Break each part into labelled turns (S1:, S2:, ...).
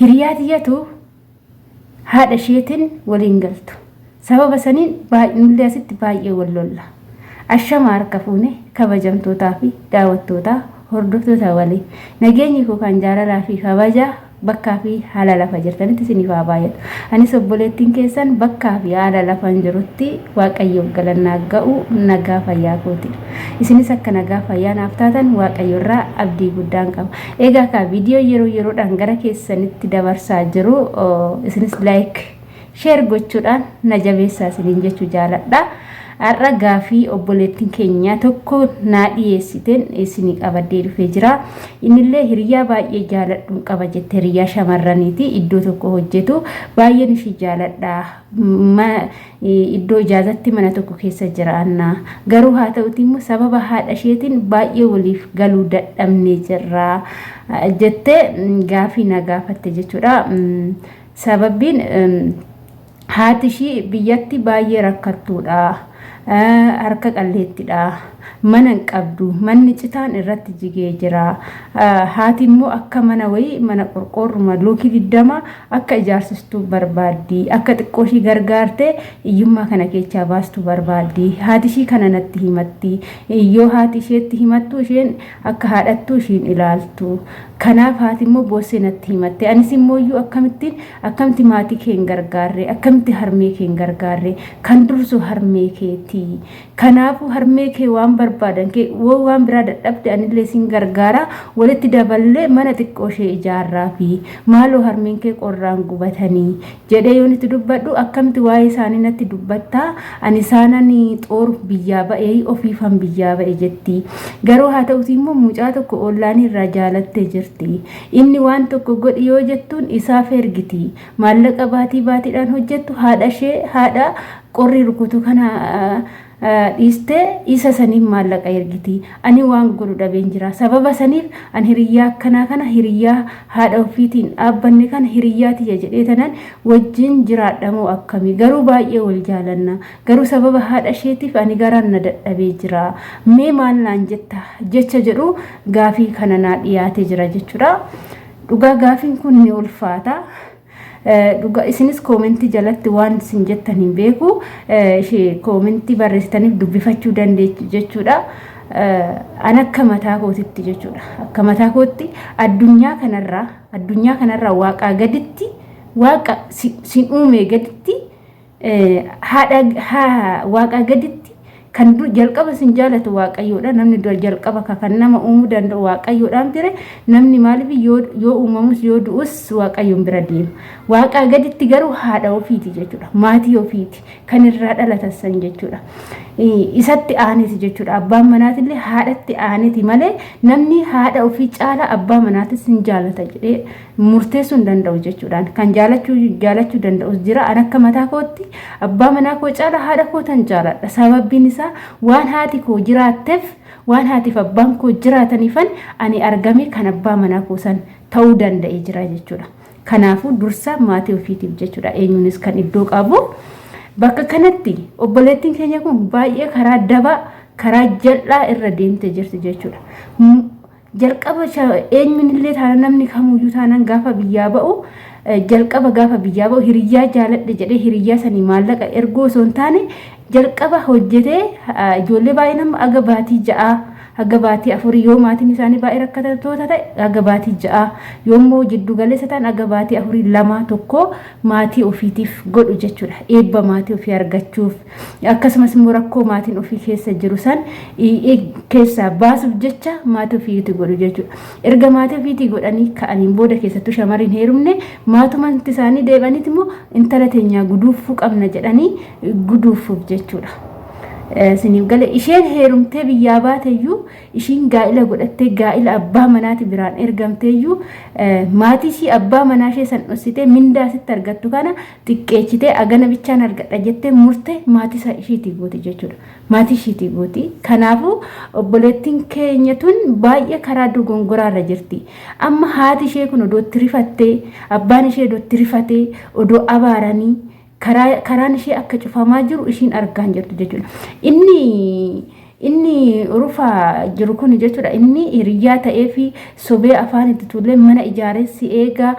S1: Hiriyaa tiyyatu haadha isheetiin waliin galtu. Sababa saniin nullee asitti baay'ee wal lolla. Ashama harka fuune kabajamtootaa fi daawwattootaa hordoftoota walii. Nageenyi koo kan jaalalaa fi kabajaa bakkaa fi haala lafa jirtanitti isiniif haa baay'atu. Anis obboleettiin keessan bakkaa fi haala lafan jirutti Waaqayyoof galannaa ga'u nagaa fayyaa kootidha. Isinis akka nagaa fayyaa naaf taatan Waaqayyo irraa abdii guddaan qaba. Egaa kaa viidiyoo yeroo yeroodhaan gara keessanitti dabarsaa jiru isinis like share gochuudhaan na jabeessaa isiniin jechuu jaaladha. Har'a gaafii obboleettiin keenya tokko naa dhiyeessiteen isinii qabadhee dhufee jira. Innillee hiriyaa baay'ee jaaladhuun qaba jette hiriyaa shamarraniiti iddoo tokko hojjetu baay'een ishii jaaladha. Iddoo ijaazatti mana tokko keessa jiraanna. Garuu haa ta'uti immoo sababa haadha isheetiin baay'ee waliif galuu dadhabnee jirra jettee gaafii na gaafatte jechuudha. Sababbiin haati ishii biyyatti baay'ee rakkattuudha. Harka qalleettidha. Mana hin qabdu. Manni citaan irratti jigee jira. Haati immoo akka mana wayii mana qorqoorruma luukii 20 akka ijaarsistuu barbaaddi. Akka xiqqoo ishii gargaartee hiyyummaa kana keechaa baastu barbaaddi. Haati ishii kana natti himatti. Yoo haati isheetti himattu isheen akka haadhattuu ishiin ilaaltu. Kanaaf haati immoo boossee natti himatte. Anis immoo iyyuu akkamittiin akkamitti maatii kee hin gargaarre, akkamitti harmee kee hin gargaarre, kan dursu harmee keeti. Kanaafuu harmee kee waan barbaadan kee woo waan biraa dadhabde anillee sin gargaara walitti daballee mana xiqqoo ishee ijaarraa fi maaloo harmeen kee qorraan gubatanii jedhee yoon itti dubbadhu akkamitti waa'ee isaanii natti dubbattaa ani isaanan xooruuf biyyaa ba'ee ofiifan biyyaa ba'e jetti. Garuu haa ta'uti immoo mucaa tokko ollaanii irraa jaalattee jirti. Inni waan tokko godhi yoo jettuun isaaf ergiti. Maallaqa baatii baatiidhaan hojjettu haadha ishee haadha qorri rukutu kana dhiistee isa saniif maallaqa ergiti. Ani waan godhu dhabeen jira. Sababa saniif ani hiriyyaa akkanaa kana hiriyyaa haadha ofiitiin dhaabbanne kana hiriyyaa tiyya jedhee tanan wajjin jiraadha moo akkami? Garuu baay'ee wal jaalanna. Garuu sababa haadha isheetiif ani garaan na dadhabee jira. Mee maal naan jetta jecha jedhu gaafii kana naa dhiyaatee jira jechuudha. Dhugaa gaafiin kun ni ulfaata. Dhugaa isinis koomentii jalatti waan isin jettan hin beeku. Ishee koomentii barreessitaniif dubbifachuu dandeechu jechuudha. An akka mataa kootitti jechuudha. Akka mataa kootti addunyaa kanarraa waaqaa gaditti waaqa sin uumee gaditti haadha waaqaa gaditti kan jalqaba sin jaalatu Waaqayyoodha. Namni jalqaba kan nama uumuu danda'u Waaqayyoodhaan ture. Namni maaliif yoo uumamus yoo du'us Waaqayyoon bira deema. Waaqaa gaditti garuu haadha ofiiti jechuudha. Maatii ofiiti kan irraa dhalatan san jechuudha. Isatti aaneeti jechuudha. Abbaan manaatillee haadhatti aaneeti malee namni haadha ofii caala abbaa manaatis hin jaalata jedhee murteessuu hin danda'u jechuudhaan kan jaalachuu danda'us jira. An akka mataa kootti abbaa manaa koo caala haadha koo tan jaaladha. Sababbiin isaa waan haati koo jiraatteef, waan haatiif abbaan koo jiraataniifan ani argame kan abbaa manaa koo san ta'uu danda'e jira jechuudha. Kanaafuu dursa maatii ofiitiif jechuudha eenyuunis kan iddoo qabu. Bakka kanatti obboleettiin keenya kun baay'ee karaa dabaa, karaa jal'aa irra deemtee jirti jechuudha. Jalqaba eenyuun illee taanaan, namni kamuyyuu taanaan gaafa biyyaa ba'u, jalqaba gaafa biyyaa ba'u hiriyyaa jaaladhe jedhee hiriyyaa sanii maallaqa erguu osoo hin taane jalqaba hojjetee ijoollee baay'ee nama aga baatii 6 haga baatii 4, yoo maatiin isaanii baay'ee rakkattoota ta'e haga baatii 6, yoommoo jiddu galeessa ta'an haga baatii 4, 2, 1 maatii ofiitiif godhu jechuudha. Eebba maatii ofii argachuuf akkasumas immoo rakkoo maatiin ofii keessa jiru san keessaa baasuuf jecha maatii ofiitti godhu jechuudha. Erga maatii ofiitii godhanii ka'aniin booda keessattuu shamarri hin heerumne maatumatti isaanii deebi'aniiti immoo intala teenyaa guduuffuu qabna jedhanii guduuffuuf jechuudha. Isiniif gale isheen heerumtee biyyaa baateyyuu, ishiin gaa'ila godhattee gaa'ila abbaa manaati biraan ergamteeyyuu maatii ishii abbaa manaa ishee san dhossitee mindaa sitti argattu kana xiqqeechitee agana bichaan argadha jettee murtee maatii isaa ishiitii gooti jechuudha. Maatii ishiitii gooti. Kanaafuu obboleettiin keenya tun baay'ee karaa dogongoraarra jirti. Amma haati ishee kun odoo itti rifattee, abbaan ishee odoo itti rifatee, odoo abaaranii karaan ishee akka cufamaa jiru ishiin argaa hin jirtu jechuudha. Inni Inni rufa jiru kun jechuudha inni hiriyyaa ta'ee fi sobee afaan itti tuulee mana ijaaree si eega,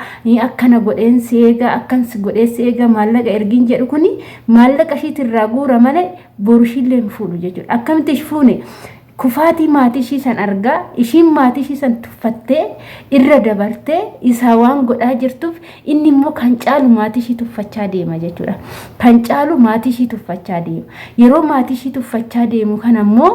S1: akkana godheen si eega, akkan si godhee si eega, maallaqa ergiin jedhu kuni maallaqa ishiitirraa guura malee boru ishiillee hin fuudhu jechuudha. Akkamitti ishi fuune? Kufaatii maatii ishii san argaa, ishiin maatii ishii san tuffattee irra dabartee isaa waan godhaa jirtuuf inni immoo kan caalu maatii ishii tuffachaa deema jechuudha. Kan caalu maatii ishii tuffachaa deema. Yeroo maatii ishii tuffachaa deemu kana immoo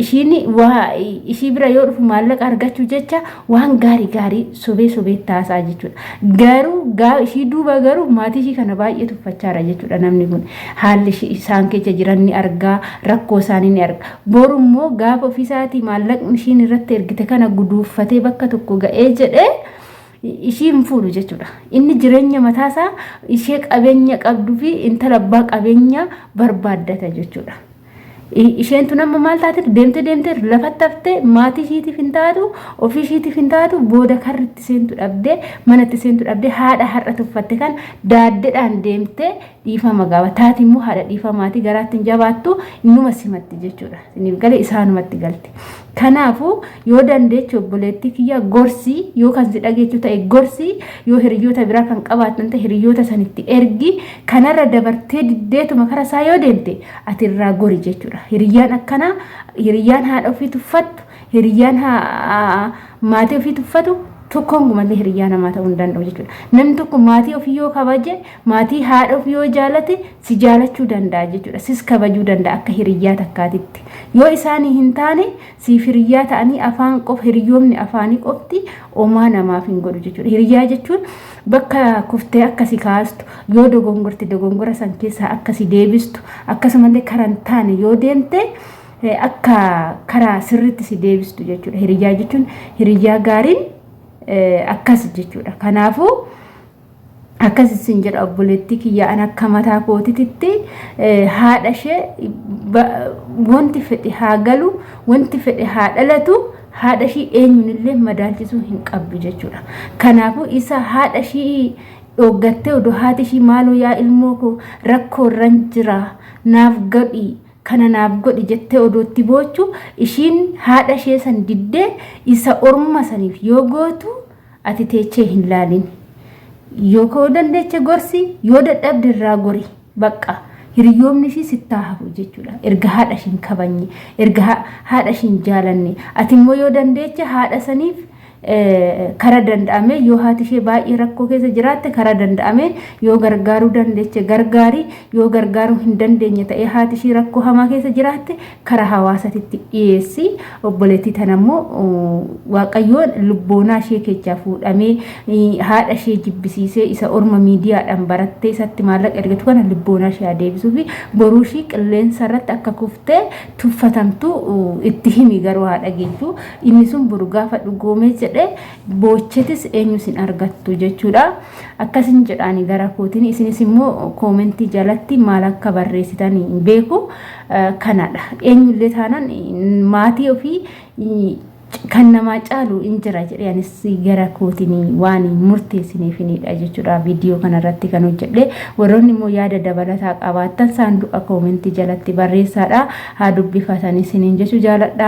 S1: ishiin waa ishii bira yoo dhufu maallaqa argachuu jecha waan gaarii gaarii sobee sobee taasaa jechuudha. Garuu gaa ishii duuba garuu maatii ishii kana baay'ee tuffachaara jechuudha namni kun. Haalli isaan keessa jiran ni argaa, rakkoo isaanii ni arga. Boru immoo gaafa ofiisaatii maallaqni ishiin irratti ergite kana guduuffatee bakka tokko ga'ee jedhee ishii hin fuudhu jechuudha. Inni jireenya mataasaa ishee qabeenya qabduu fi intala abbaa qabeenya barbaaddata jechuudha. Isheen tun amma maal taate? Deemte deemte lafatti haftee, maatii ishiitiif hin taatu, ofii ishiitiif hin taatu, booda karri itti seentu dhabdee, mana itti seentu dhabdee, haadha har'a tuffatte kan daaddedhaan deemtee dhiifama gaafa taati immoo haadha dhiifamaati garaatti hin jabaattu, innuma simatti jechuudha. Isiniif galee? Isaanumatti galti. Kanaafuu yoo dandeechi, obboleettii kiyya, gorsii. Yoo kan si dhageechu ta'e gorsii. Yoo hiriyoota biraa kan qabaattan ta'e hiriyoota sanitti ergi. Kanarra dabartee diddeetuma kara isaa yoo deemte ati irraa gori jechuudha. Hiriyyaan akkanaa, hiriyyaan haadha ofii tuffattu, hiriyyaan maatii ofii tuffatu tokkoon gumallee hiriyyaa namaa ta'uu hin danda'u jechuudha. Namni tokko maatii ofii yoo kabaje, maatii haadha ofii yoo jaalate si jaalachuu danda'a jechuudha. Sis kabajuu danda'a akka hiriyyaa takkaatitti. Yoo isaanii hin taane siif hiriyyaa ta'anii afaan qofa, hiriyyoomni afaanii qofti omaa namaaf hin godhu jechuudha. Hiriyyaa jechuun bakka kuftee akka si kaastu, yoo dogongorte dogongora san keessaa akka si deebistu, akkasumallee karaa hin taane yoo deemte akka karaa sirriitti si deebistu jechuudha. Hiriyyaa jechuun, hiriyyaa gaariin akkas jechuudha. Kanaafuu akkas isin jedha, obboleettii kiyya, an akka mataa kootitti haadha ishee wanti fedhe haa galu, wanti fedhe haa dhalatu, haadha ishii eenyuun madaalchisuu hin qabdu jechuudha. Kanaafuu isa haadha ishii dhooggattee, odoo haati ishii "Maaloo yaa ilmoo koo, rakkoo irran jira, naaf godhi, kana naaf godhi" jettee odootti boochu, ishiin haadha ishee san diddee isa orma saniif yoo gootu ati teechee hin laalin. Yoo ka'uu dandeeche gorsi, yoo dadhabde irraa gori. Bakka hiriyoomni ishii sittaa hafu jechuudha. Erga haadha ishiin kabajne, erga haadha ishiin jaalanne, ati immoo yoo dandeeche haadha saniif kara danda'ame, yoo haati ishee baay'ee rakkoo keessa jiraatte kara danda'ame yoo gargaaruu dandeeche gargaari. Yoo gargaaruu hin dandeenye ta'ee haati ishee rakkoo hamaa keessa jiraatte kara hawaasatitti dhiyeessi. Obboleettii tana immoo Waaqayyoon lubboonaa ishee keessaa fuudhamee haadha ishee jibbisiisee isa orma miidiyaadhaan barattee isatti maallaqa ergatu kana lubboonaa ishee adeebisuu fi boruu ishii qilleensa irratti akka kuftee tuffatamtu itti himi. Garuu haadha geechuu inni sun boru gaafa dhugoomee jedhee boochetis eenyu sin argattu jechuudha. Akkasin jedhaani gara kootiin. Isinis immoo koomentii jalatti maal akka barreessitan hin beeku. Kanadha. Eenyullee taanaan maatii ofii kan namaa caalu hin jira jedhee anis gara kootiin waan murteessineefinidha jechuudha viidiyoo kanarratti kan hojjedhe. Warroonni immoo yaada dabalataa qabaattan saanduqa koomentii jalatti barreessaadha, haa dubbifatan isiniin jechuu jaaladha.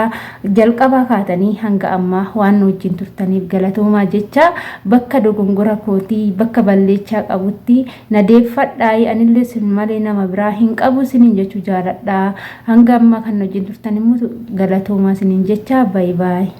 S1: Jalqabaa kaatanii hanga ammaa waan nu wajjin turtaniif galatoomaa jecha, bakka dogongora kootii, bakka balleechaa qabutti na deeffadhaa, anillee sin malee nama biraa hin qabu isiniin jechuu jaaladha. Hanga ammaa kan wajjin turtan immoo galatoomaa isiniin jecha. Baay'ee baay'ee.